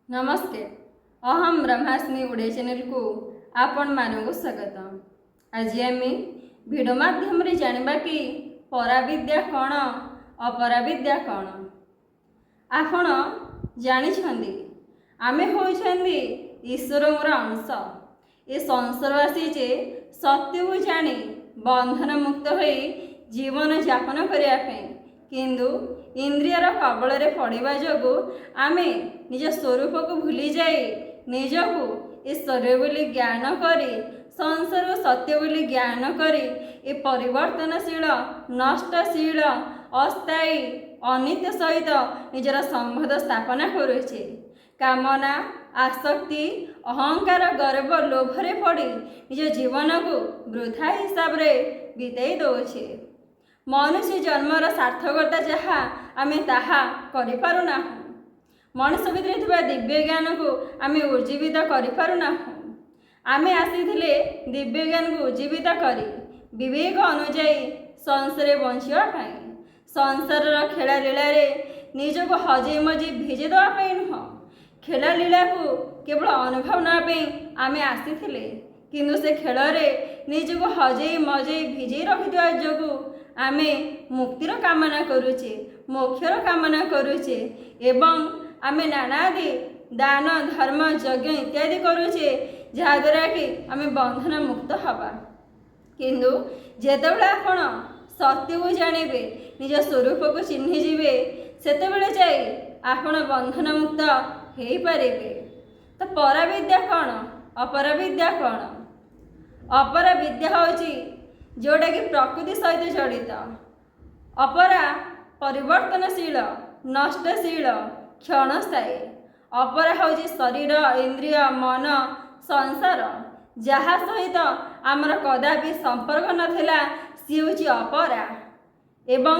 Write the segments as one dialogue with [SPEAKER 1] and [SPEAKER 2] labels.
[SPEAKER 1] ନମସ୍କାର, ଅହମ୍ ବ୍ରହ୍ମାସ୍ମି ଓଡ଼ିଆ ଚ୍ୟାନେଲକୁ ଆପଣମାନଙ୍କୁ ସ୍ୱାଗତ। ଆଜି ଆମେ ଭିଡ଼ିଓ ମାଧ୍ୟମରେ ଜାଣିବା କି ପରାବିଦ୍ୟା କ'ଣ, ଅପରାବିଦ୍ୟା କ'ଣ। ଆପଣ ଜାଣିଛନ୍ତି, ଆମେ ହେଉଛନ୍ତି ଈଶ୍ୱରଙ୍କର ଅଂଶ। ଏ ସଂସାର ଆସିଛେ ସତ୍ୟକୁ ଜାଣି ବନ୍ଧନ ମୁକ୍ତ ହୋଇ ଜୀବନ ଯାପନ କରିବା ପାଇଁ। କିନ୍ତୁ ଇନ୍ଦ୍ରିୟର କବଳରେ ପଡ଼ିବା ଯୋଗୁଁ ଆମେ ନିଜ ସ୍ୱରୂପକୁ ଭୁଲି ଯାଇ ନିଜକୁ ଏ ଶରୀର ବୋଲି ଜ୍ଞାନ କରି, ସଂସାରକୁ ସତ୍ୟ ବୋଲି ଜ୍ଞାନ କରି, ଏ ପରିବର୍ତ୍ତନଶୀଳ, ନଷ୍ଟଶୀଳ, ଅସ୍ଥାୟୀ, ଅନିତ୍ୟ ସହିତ ନିଜର ସମ୍ବନ୍ଧ ସ୍ଥାପନା କରୁଛେ। କାମନା, ଆସକ୍ତି, ଅହଙ୍କାର, ଗର୍ବ, ଲୋଭରେ ପଡ଼ି ନିଜ ଜୀବନକୁ ବୃଥା ହିସାବରେ ବିତେଇ ଦେଉଛେ। ମନୁଷ୍ୟ ଜନ୍ମର ସାର୍ଥକତା ଯାହା, ଆମେ ତାହା କରିପାରୁନାହୁଁ। ମଣିଷ ଭିତରେ ଥିବା ଦିବ୍ୟ ଜ୍ଞାନକୁ ଆମେ ଉଜ୍ଜୀବିତ କରିପାରୁନାହୁଁ। ଆମେ ଆସିଥିଲେ ଦିବ୍ୟ ଜ୍ଞାନକୁ ଉଜ୍ଜୀବିତ କରି ବିବେକ ଅନୁଯାୟୀ ସଂସାରରେ ବଞ୍ଚିବା ପାଇଁ, ସଂସାରର ଖେଳଲୀଳାରେ ନିଜକୁ ହଜେଇ ମଜେଇ ଭିଜେଇ ଦେବା ପାଇଁ ନୁହଁ। ଖେଳଲୀଳାକୁ କେବଳ ଅନୁଭବ ନେବା ପାଇଁ ଆମେ ଆସିଥିଲେ। କିନ୍ତୁ ସେ ଖେଳରେ ନିଜକୁ ହଜେଇ ମଜେଇ ଭିଜେଇ ରଖିଥିବା ଯୋଗୁଁ ଆମେ ମୁକ୍ତିର କାମନା କରୁଛେ, ମୋକ୍ଷର କାମନା କରୁଛେ ଏବଂ ଆମେ ନାନାଦି ଦାନ, ଧର୍ମ, ଯଜ୍ଞ ଇତ୍ୟାଦି କରୁଛେ, ଯାହାଦ୍ୱାରା କି ଆମେ ବନ୍ଧନ ମୁକ୍ତ ହେବା। କିନ୍ତୁ ଯେତେବେଳେ ଆପଣ ସତ୍ୟକୁ ଜାଣିବେ, ନିଜ ସ୍ୱରୂପକୁ ଚିହ୍ନିଯିବେ, ସେତେବେଳେ ଯାଇ ଆପଣ ବନ୍ଧନ ମୁକ୍ତ ହେଇପାରିବେ। ତ ପରାବିଦ୍ୟା କ'ଣ, ଅପରାବିଦ୍ୟା କ'ଣ? ଅପରାବିଦ୍ୟା ହେଉଛି ଯେଉଁଟାକି ପ୍ରକୃତି ସହିତ ଜଡ଼ିତ। ଅପରା ପରିବର୍ତ୍ତନଶୀଳ, ନଷ୍ଟଶୀଳ, କ୍ଷଣସ୍ଥାୟୀ। ଅପରା ହେଉଛି ଶରୀର, ଇନ୍ଦ୍ରିୟ, ମନ, ସଂସାର। ଯାହା ସହିତ ଆମର କଦାପି ସମ୍ପର୍କ ନଥିଲା, ସିଏ ହେଉଛି ଅପରା। ଏବଂ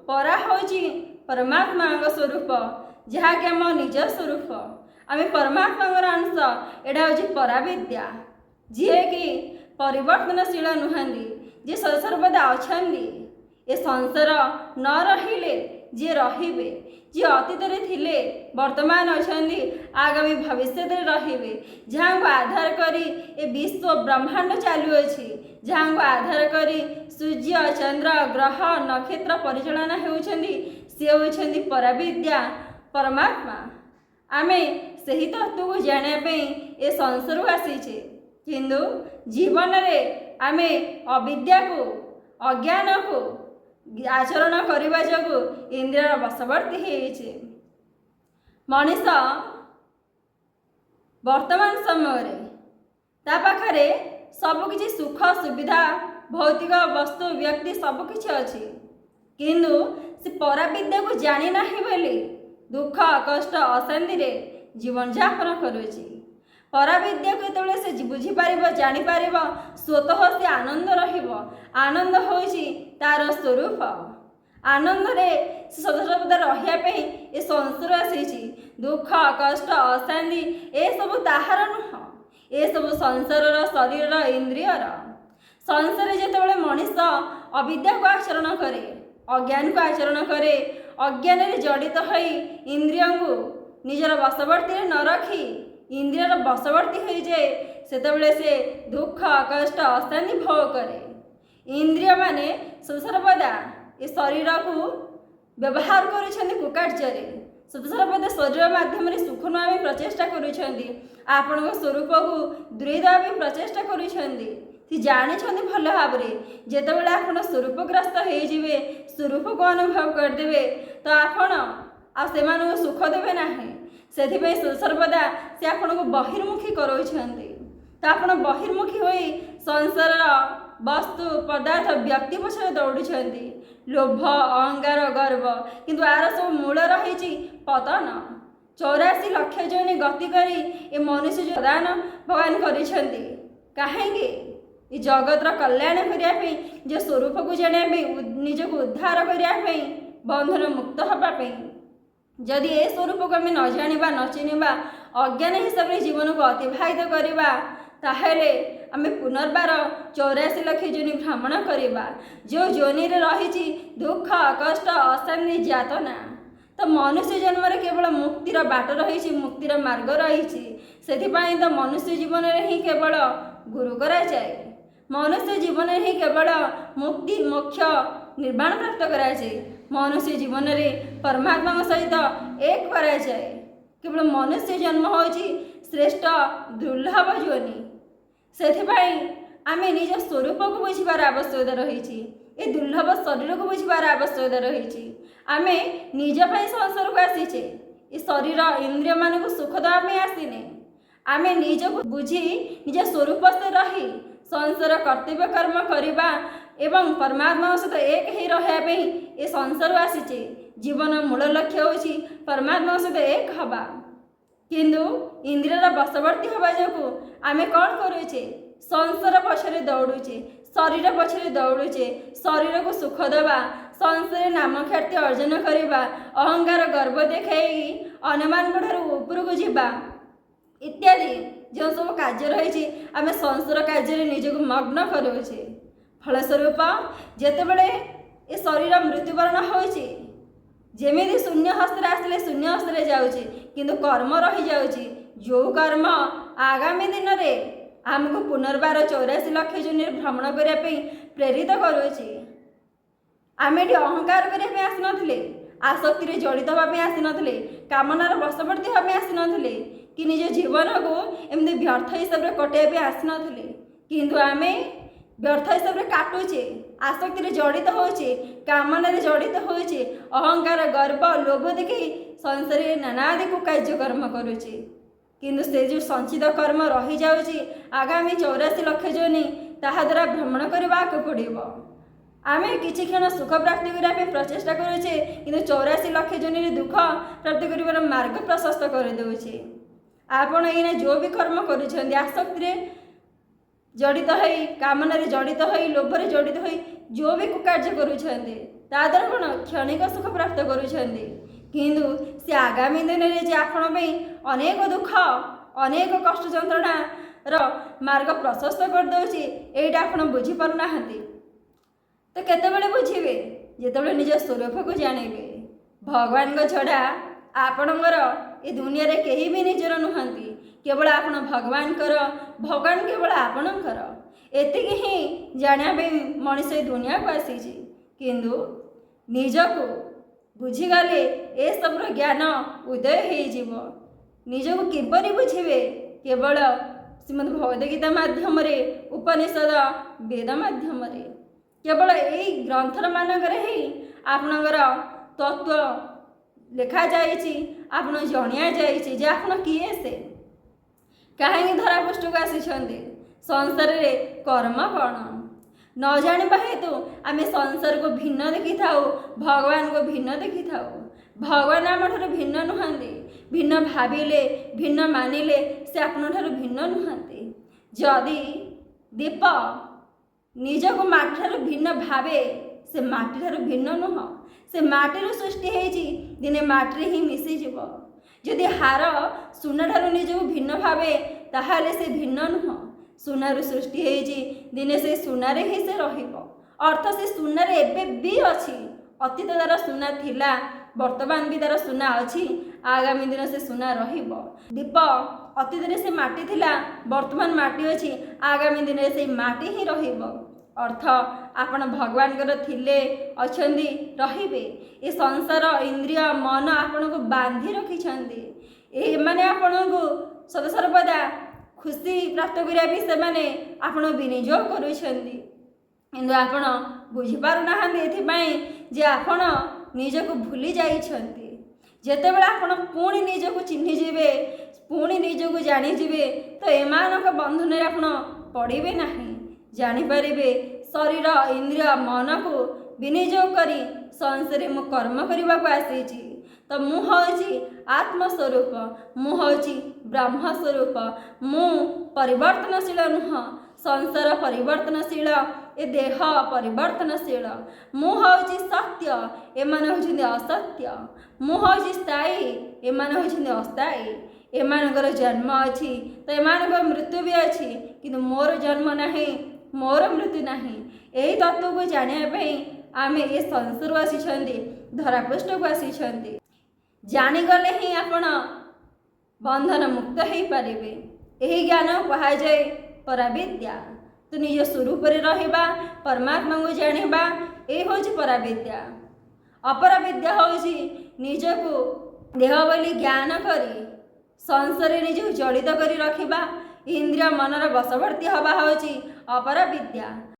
[SPEAKER 1] ପରା ହେଉଛି ପରମାତ୍ମାଙ୍କ ସ୍ୱରୂପ, ଯାହାକି ଆମ ନିଜ ସ୍ୱରୂପ। ଆମେ ପରମାତ୍ମାଙ୍କର ଅଂଶ। ଏଇଟା ହେଉଛି ପରାବିଦ୍ୟା, ଯିଏକି ପରିବର୍ତ୍ତନଶୀଳ ନୁହନ୍ତି, ଯିଏ ସଦାସର୍ବଦା ଅଛନ୍ତି। ଏ ସଂସାର ନ ରହିଲେ ଯିଏ ରହିବେ, ଯିଏ ଅତୀତରେ ଥିଲେ, ବର୍ତ୍ତମାନ ଅଛନ୍ତି, ଆଗାମୀ ଭବିଷ୍ୟତରେ ରହିବେ, ଯାହାଙ୍କୁ ଆଧାର କରି ଏ ବିଶ୍ୱ ବ୍ରହ୍ମାଣ୍ଡ ଚାଲୁଅଛି, ଯାହାଙ୍କୁ ଆଧାର କରି ସୂର୍ଯ୍ୟ, ଚନ୍ଦ୍ର, ଗ୍ରହ, ନକ୍ଷତ୍ର ପରିଚାଳନା ହେଉଛନ୍ତି, ସିଏ ହେଉଛନ୍ତି ପରାବିଦ୍ୟା ପରମାତ୍ମା। ଆମେ ସେହି ତତ୍ତ୍ୱକୁ ଜାଣିବା ପାଇଁ ଏ ସଂସାରକୁ ଆସିଛେ। କିନ୍ତୁ ଜୀବନରେ ଆମେ ଅବିଦ୍ୟାକୁ, ଅଜ୍ଞାନକୁ ଆଚରଣ କରିବା ଯୋଗୁଁ ଇନ୍ଦ୍ରିୟର ବଶବର୍ତ୍ତୀ ହେଇଛେ। ମଣିଷ ବର୍ତ୍ତମାନ ସମୟରେ ତା ପାଖରେ ସବୁକିଛି ସୁଖ ସୁବିଧା, ଭୌତିକ ବସ୍ତୁ, ବ୍ୟକ୍ତି ସବୁକିଛି ଅଛି। କିନ୍ତୁ ସେ ପରାବିଦ୍ୟାକୁ ଜାଣିନାହିଁ ବୋଲି ଦୁଃଖ, କଷ୍ଟ, ଅଶାନ୍ତିରେ ଜୀବନଯାପନ କରୁଛି। ପରାବିଦ୍ୟାକୁ ଯେତେବେଳେ ସେ ବୁଝିପାରିବ, ଜାଣିପାରିବ, ସ୍ୱତଃ ସେ ଆନନ୍ଦ ରହିବ। ଆନନ୍ଦ ହେଉଛି ତାର ସ୍ୱରୂପ। ଆନନ୍ଦରେ ସେ ସଦାସର୍ବଦା ରହିବା ପାଇଁ ଏ ସଂସାର ଆସିଛି। ଦୁଃଖ, କଷ୍ଟ, ଅଶାନ୍ତି ଏସବୁ ତାହାର ନୁହଁ, ଏସବୁ ସଂସାରର, ଶରୀରର, ଇନ୍ଦ୍ରିୟର। ସଂସାରରେ ଯେତେବେଳେ ମଣିଷ ଅବିଦ୍ୟାକୁ ଆଚରଣ କରେ, ଅଜ୍ଞାନକୁ ଆଚରଣ କରେ, ଅଜ୍ଞାନରେ ଜଡ଼ିତ ହୋଇ ଇନ୍ଦ୍ରିୟଙ୍କୁ ନିଜର ବଶବର୍ତ୍ତୀରେ ନ ରଖି ଇନ୍ଦ୍ରିୟର ବଶବର୍ତ୍ତୀ ହୋଇଯାଏ, ସେତେବେଳେ ସେ ଦୁଃଖ, କଷ୍ଟ, ଅଶାନ୍ତି ଭୋଗ କରେ। ଇନ୍ଦ୍ରିୟମାନେ ସଦାସର୍ବଦା ଏ ଶରୀରକୁ ବ୍ୟବହାର କରୁଛନ୍ତି କୁକାର୍ଯ୍ୟରେ। ସଦାସର୍ବଦା ଶରୀର ମାଧ୍ୟମରେ ସୁଖ ନେବା ପାଇଁ ପ୍ରଚେଷ୍ଟା କରୁଛନ୍ତି, ଆପଣଙ୍କ ସ୍ୱରୂପକୁ ଦୂରେଇ ଦେବା ପାଇଁ ପ୍ରଚେଷ୍ଟା କରୁଛନ୍ତି। ସେ ଜାଣିଛନ୍ତି ଭଲ ଭାବରେ, ଯେତେବେଳେ ଆପଣ ସ୍ୱରୂପଗ୍ରସ୍ତ ହେଇଯିବେ, ସ୍ୱରୂପକୁ ଅନୁଭବ କରିଦେବେ, ତ ଆପଣ ଆଉ ସେମାନଙ୍କୁ ସୁଖ ଦେବେ ନାହିଁ। ସେଥିପାଇଁ ସର୍ବଦା ସେ ଆପଣଙ୍କୁ ବହିର୍ମୁଖୀ କରାଉଛନ୍ତି। ତ ଆପଣ ବହିର୍ମୁଖୀ ହୋଇ ସଂସାରର ବସ୍ତୁ, ପଦାର୍ଥ, ବ୍ୟକ୍ତି ପଛରେ ଦୌଡ଼ୁଛନ୍ତି, ଲୋଭ, ଅହଙ୍କାର, ଗର୍ବ। କିନ୍ତୁ ଆର ସବୁ ମୂଳ ରହିଛି ପତନ। 84 ଲକ୍ଷ ଯୋନି ଗତି କରି ଏ ମନୁଷ୍ୟ ପ୍ରଦାନ ଭଗବାନ କରିଛନ୍ତି କାହିଁକି? ଏ ଜଗତର କଲ୍ୟାଣ କରିବା ପାଇଁ, ନିଜ ସ୍ୱରୂପକୁ ଜାଣିବା ପାଇଁ, ନିଜକୁ ଉଦ୍ଧାର କରିବା ପାଇଁ, ବନ୍ଧନ ମୁକ୍ତ ହେବା ପାଇଁ। ଯଦି ଏ ସ୍ୱରୂପକୁ ଆମେ ନ ଜାଣିବା, ନ ଚିହ୍ନିବା, ଅଜ୍ଞାନ ହିସାବରେ ଜୀବନକୁ ଅତିବାହିତ କରିବା, ତାହେଲେ ଆମେ ପୁନର୍ବାର 84 ଲକ୍ଷ ଯୋନି ଭ୍ରମଣ କରିବା, ଯେଉଁ ଯୋନିରେ ରହିଛି ଦୁଃଖ, କଷ୍ଟ, ଅଶାନ୍ତି, ଯାତନା। ତ ମନୁଷ୍ୟ ଜନ୍ମରେ କେବଳ ମୁକ୍ତିର ବାଟ ରହିଛି, ମୁକ୍ତିର ମାର୍ଗ ରହିଛି। ସେଥିପାଇଁ ତ ମନୁଷ୍ୟ ଜୀବନରେ ହିଁ କେବଳ ଗୁରୁ କରାଯାଏ, ମନୁଷ୍ୟ ଜୀବନରେ ହିଁ କେବଳ ମୁକ୍ତି, ମୋକ୍ଷ, ନିର୍ବାଣ ପ୍ରାପ୍ତ କରାଯାଏ, ମନୁଷ୍ୟ ଜୀବନରେ ପରମାତ୍ମାଙ୍କ ସହିତ ଏକ କରାଯାଏ। କେବଳ ମନୁଷ୍ୟ ଜନ୍ମ ହେଉଛି ଶ୍ରେଷ୍ଠ ଦୁର୍ଲଭ ଯୋନି। ସେଥିପାଇଁ ଆମେ ନିଜ ସ୍ୱରୂପକୁ ବୁଝିବାର ଆବଶ୍ୟକତା ରହିଛି, ଏ ଦୁର୍ଲଭ ଶରୀରକୁ ବୁଝିବାର ଆବଶ୍ୟକତା ରହିଛି। ଆମେ ନିଜ ପାଇଁ ସଂସାରକୁ ଆସିଛେ, ଏ ଶରୀର ଇନ୍ଦ୍ରିୟମାନଙ୍କୁ ସୁଖ ଦେବା ପାଇଁ ଆସିନେ। ଆମେ ନିଜକୁ ବୁଝି ନିଜ ସ୍ୱରୂପସ୍ଥ ରହି ସଂସାର କର୍ତ୍ତବ୍ୟ କର୍ମ କରିବା ଏବଂ ପରମାତ୍ମାଙ୍କ ସହିତ ଏକ ହେଇ ରହିବା ପାଇଁ ଏ ସଂସାରକୁ ଆସିଛେ। ଜୀବନ ମୂଳ ଲକ୍ଷ୍ୟ ହେଉଛି ପରମାତ୍ମାଙ୍କ ସହିତ ଏକ ହେବା। କିନ୍ତୁ ଇନ୍ଦ୍ରିୟର ବଶବର୍ତ୍ତୀ ହେବା ଯୋଗୁଁ ଆମେ କ'ଣ କରୁଛେ? ସଂସାର ପଛରେ ଦୌଡ଼ୁଛେ, ଶରୀର ପଛରେ ଦୌଡ଼ୁଛେ। ଶରୀରକୁ ସୁଖ ଦେବା, ସଂସାରରେ ନାମ ଖ୍ୟାତି ଅର୍ଜନ କରିବା, ଅହଙ୍କାର ଗର୍ବ ଦେଖାଇ ଅନ୍ୟମାନଙ୍କ ଠାରୁ ଉପରକୁ ଯିବା ଇତ୍ୟାଦି ଯେଉଁ ସବୁ କାର୍ଯ୍ୟ ରହିଛି, ଆମେ ସଂସାର କାର୍ଯ୍ୟରେ ନିଜକୁ ମଗ୍ନ କରୁଛେ। ଫଳସ୍ୱରୂପ ଯେତେବେଳେ ଏ ଶରୀର ମୃତ୍ୟୁବରଣ ହେଉଛି, ଯେମିତି ଶୂନ୍ୟ ହସ୍ତରେ ଆସିଲେ ଶୂନ୍ୟ ହସ୍ତରେ ଯାଉଛି, କିନ୍ତୁ କର୍ମ ରହିଯାଉଛି, ଯେଉଁ କର୍ମ ଆଗାମୀ ଦିନରେ ଆମକୁ ପୁନର୍ବାର 84 ଲକ୍ଷ ଯୋନିରେ ଭ୍ରମଣ କରିବା ପାଇଁ ପ୍ରେରିତ କରୁଛି। ଆମେ ଏଠି ଅହଙ୍କାର କରିବା ପାଇଁ ଆସିନଥିଲେ, ଆସକ୍ତିରେ ଜଡ଼ିତ ହେବା ପାଇଁ ଆସିନଥିଲେ, କାମନାର ବଶବର୍ତ୍ତୀ ହେବା ପାଇଁ ଆସିନଥିଲେ କି ନିଜ ଜୀବନକୁ ଏମିତି ବ୍ୟର୍ଥ ହିସାବରେ କଟାଇବା ପାଇଁ ଆସିନଥିଲେ। କିନ୍ତୁ ଆମେ ବ୍ୟର୍ଥ ହିସାବରେ କାଟୁଛେ, ଆସକ୍ତିରେ ଜଡ଼ିତ ହେଉଛେ, କାମନାରେ ଜଡ଼ିତ ହେଉଛେ, ଅହଙ୍କାର, ଗର୍ବ, ଲୋଭ ଦେଖେଇ ସଂସାରରେ ନାନାଦି କୁକାର୍ଯ୍ୟକର୍ମ କରୁଛେ। କିନ୍ତୁ ସେ ଯେଉଁ ସଞ୍ଚିତ କର୍ମ ରହିଯାଉଛି, ଆଗାମୀ 84 ଲକ୍ଷ ଯୋନି ତାହା ଦ୍ୱାରା ଭ୍ରମଣ କରିବାକୁ ପଡ଼ିବ। ଆମେ କିଛି କ୍ଷଣ ସୁଖ ପ୍ରାପ୍ତି କରିବା ପାଇଁ ପ୍ରଚେଷ୍ଟା କରୁଛେ, କିନ୍ତୁ 84 ଲକ୍ଷ ଯୋନିରେ ଦୁଃଖ ପ୍ରାପ୍ତି କରିବାର ମାର୍ଗ ପ୍ରଶସ୍ତ କରିଦେଉଛି। ଆପଣ ଏଇନା ଯେଉଁ ବି କର୍ମ କରୁଛନ୍ତି, ଆସକ୍ତିରେ ଜଡ଼ିତ ହୋଇ, କାମନାରେ ଜଡ଼ିତ ହୋଇ, ଲୋଭରେ ଜଡ଼ିତ ହୋଇ ଯେଉଁ ବି କୁକାର୍ଯ୍ୟ କରୁଛନ୍ତି, ତା ଦ୍ୱାରା କ'ଣ କ୍ଷଣିକ ସୁଖ ପ୍ରାପ୍ତ କରୁଛନ୍ତି, କିନ୍ତୁ ସେ ଆଗାମୀ ଦିନରେ ଯେ ଆପଣଙ୍କ ପାଇଁ ଅନେକ ଦୁଃଖ, ଅନେକ କଷ୍ଟ ଯନ୍ତ୍ରଣାର ମାର୍ଗ ପ୍ରଶସ୍ତ କରିଦେଉଛି, ଏଇଟା ଆପଣ ବୁଝିପାରୁନାହାନ୍ତି। ତ କେତେବେଳେ ବୁଝିବେ? ଯେତେବେଳେ ନିଜ ସ୍ୱରୂପକୁ ଜାଣିବେ। ଭଗବାନଙ୍କ ଛଡ଼ା ଆପଣଙ୍କର ଏ ଦୁନିଆରେ କେହି ବି ନିଜର ନୁହନ୍ତି। କେବଳ ଆପଣ ଭଗବାନଙ୍କର, ଭଗବାନ କେବଳ ଆପଣଙ୍କର। ଏତିକି ହିଁ ଜାଣିବା ପାଇଁ ମଣିଷ ଏ ଦୁନିଆକୁ ଆସିଛି। କିନ୍ତୁ ନିଜକୁ ବୁଝିଗଲେ ଏସବୁର ଜ୍ଞାନ ଉଦୟ ହେଇଯିବ। ନିଜକୁ କିପରି ବୁଝିବେ? କେବଳ ଶ୍ରୀମଦ୍ ଭଗବଦ ଗୀତା ମାଧ୍ୟମରେ, ଉପନିଷଦ, ବେଦ ମାଧ୍ୟମରେ। କେବଳ ଏଇ ଗ୍ରନ୍ଥର ମାନଙ୍କରେ ହିଁ ଆପଣଙ୍କର ତତ୍ତ୍ୱ ଲେଖାଯାଇଛି, ଆପଣ ଜଣାଯାଇଛି ଯେ ଆପଣ କିଏ, ସେ କାହିଁକି ଧରାପୃଷ୍ଠକୁ ଆସିଛନ୍ତି, ସଂସାରରେ କର୍ମ କ'ଣ। ନ ଜାଣିବା ହେତୁ ଆମେ ସଂସାରକୁ ଭିନ୍ନ ଦେଖିଥାଉ, ଭଗବାନଙ୍କୁ ଭିନ୍ନ ଦେଖିଥାଉ। ଭଗବାନ ଆମଠାରୁ ଭିନ୍ନ ନୁହନ୍ତି। ଭିନ୍ନ ଭାବିଲେ, ଭିନ୍ନ ମାନିଲେ ସେ ଆପଣଙ୍କ ଠାରୁ ଭିନ୍ନ ନୁହନ୍ତି। ଯଦି ଦୀପ ନିଜକୁ ମାଟିଠାରୁ ଭିନ୍ନ ଭାବେ, ସେ ମାଟିଠାରୁ ଭିନ୍ନ ନୁହଁ। ସେ ମାଟିରୁ ସୃଷ୍ଟି ହେଇଛି, ଦିନେ ମାଟିରେ ହିଁ ମିଶିଯିବ। ଯଦି ହାର ସୁନାଠାରୁ ନିଜକୁ ଭିନ୍ନ ଭାବେ, ତାହେଲେ ସେ ଭିନ୍ନ ନୁହଁ। ସୁନାରୁ ସୃଷ୍ଟି ହେଇଛି, ଦିନେ ସେ ସୁନାରେ ହିଁ ସେ ରହିବ। ଅର୍ଥ ସେ ସୁନାରେ ଏବେ ବି ଅଛି। ଅତୀତ ତାର ସୁନା ଥିଲା, ବର୍ତ୍ତମାନ ବି ତାର ସୁନା ଅଛି, ଆଗାମୀ ଦିନ ସେ ସୁନା ରହିବ। ଦୀପ ଅତୀତରେ ସେ ମାଟି ଥିଲା, ବର୍ତ୍ତମାନ ମାଟି ଅଛି, ଆଗାମୀ ଦିନରେ ସେଇ ମାଟି ହିଁ ରହିବ। ଅର୍ଥ ଆପଣ ଭଗବାନଙ୍କର ଥିଲେ, ଅଛନ୍ତି, ରହିବେ। ଏ ସଂସାର, ଇନ୍ଦ୍ରିୟ, ମନ ଆପଣଙ୍କୁ ବାନ୍ଧି ରଖିଛନ୍ତି। ଏମାନେ ଆପଣଙ୍କୁ ସଦାସର୍ବଦା ଖୁସି ପ୍ରାପ୍ତ କରିବା ପାଇଁ ସେମାନେ ଆପଣ ବିନିଯୋଗ କରୁଛନ୍ତି, କିନ୍ତୁ ଆପଣ ବୁଝିପାରୁନାହାନ୍ତି, ଏଥିପାଇଁ ଯେ ଆପଣ ନିଜକୁ ଭୁଲି ଯାଇଛନ୍ତି। ଯେତେବେଳେ ଆପଣ ପୁଣି ନିଜକୁ ଚିହ୍ନିଯିବେ, ପୁଣି ନିଜକୁ ଜାଣିଯିବେ, ତ ଏମାନଙ୍କ ବନ୍ଧନରେ ଆପଣ ପଡ଼ିବେ ନାହିଁ। ଜାଣିପାରିବେ ଶରୀର, ଇନ୍ଦ୍ରିୟ, ମନକୁ ବିନିଯୋଗ କରି ସଂସାରରେ ମୁଁ କର୍ମ କରିବାକୁ ଆସିଛି। ତ ମୁଁ ହେଉଛି ଆତ୍ମସ୍ୱରୂପ, ମୁଁ ହେଉଛି ବ୍ରହ୍ମସ୍ୱରୂପ, ମୁଁ ପରିବର୍ତ୍ତନଶୀଳ ନୁହଁ। ସଂସାର ପରିବର୍ତ୍ତନଶୀଳ, ଏ ଦେହ ପରିବର୍ତ୍ତନଶୀଳ। ମୁଁ ହେଉଛି ସତ୍ୟ, ଏମାନେ ହେଉଛନ୍ତି ଅସତ୍ୟ। ମୁଁ ହେଉଛି ସ୍ଥାୟୀ, ଏମାନେ ହେଉଛନ୍ତି ଅସ୍ଥାୟୀ। ଏମାନଙ୍କର ଜନ୍ମ ଅଛି ତ ଏମାନଙ୍କର ମୃତ୍ୟୁ ବି ଅଛି, କିନ୍ତୁ ମୋର ଜନ୍ମ ନାହିଁ, ମୋର ମୃତ୍ୟୁ ନାହିଁ। ଏହି ତତ୍ତ୍ୱକୁ ଜାଣିବା ପାଇଁ ଆମେ ଏ ସଂସାରକୁ ଆସିଛନ୍ତି, ଧରାପୃଷ୍ଠକୁ ଆସିଛନ୍ତି। ଜାଣିଗଲେ ହିଁ ଆପଣ ବନ୍ଧନ ମୁକ୍ତ ହେଇପାରିବେ। ଏହି ଜ୍ଞାନ କୁହାଯାଏ ପରାବିଦ୍ୟା। ତ ନିଜ ସ୍ୱରୂପରେ ରହିବା, ପରମାତ୍ମାଙ୍କୁ ଜାଣିବା, ଏ ହେଉଛି ପରାବିଦ୍ୟା। ଅପରାବିଦ୍ୟା ହେଉଛି ନିଜକୁ ଦେହ ବୋଲି ଜ୍ଞାନ କରି ସଂସାରରେ ନିଜକୁ ଜଡ଼ିତ କରି ରଖିବା, ଇନ୍ଦ୍ରିୟ ମନର ବଶବର୍ତ୍ତୀ ହେବା ହେଉଛି ଅପରାବିଦ୍ୟା।